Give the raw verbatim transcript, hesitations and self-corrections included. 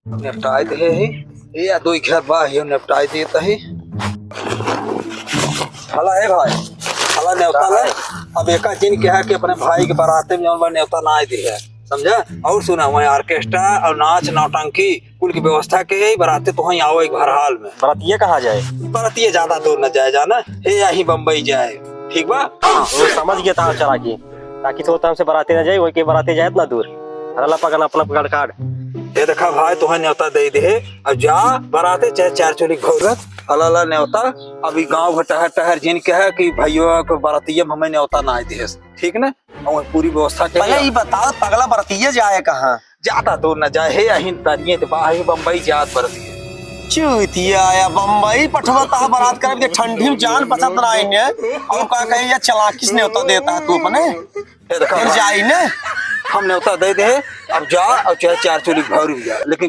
निपटाई दे ही। ए, या दो घर बा, यो निपटाई देत ही। हला है भाई, हला नेवता ले। अब एका जिन कहा कि अपने भाई के बराते में जौन बा नेवता ना आए दे है, समझा? और सुना, वहीं ऑर्केस्ट्रा और नाच नौटंकी कुल की व्यवस्था के ही बराते तो वहीं आओ एक भर हाल में। बरातिया कहाँ जाए? बरातिया ज्यादा दूर न जाए जाना, हे यहीं बम्बई जाए, ठीक बा? वो समझ गया था चला के, ताकि तो हमसे बराते न जाए, वही के बराते जाए इतना दूर। अरे ला पकड़ अपना पकड़ कार्ड। ये देखा भाई, तुहे न्योता दे दे, अब जा बराते चाहे चार चोली भौरत, अला ला न्योता। अभी गाँव भर टहर टहर जिन कहे कि भैया को बरातिया में हमें न्योता ना आए दे, ठीक ना? और पूरी व्यवस्था के पहले ये बताओ, पगला बरातिया जाए कहाँ? ज्यादा दूर न जाए, हे अहिन तनिए तो बा, हे बम्बई जात बरातिया। चूतिया आया बम्बई, पठवा ता बरात करब के ठंडी में जान पसंद ना आइने। और का कहे, या चलाकिस न्योता देता है तू अपने। ये देखा फिर भाई, जाई ने। हम न्योता दे दे, अब जा और चाहे चार चोली भौर भी जा, लेकिन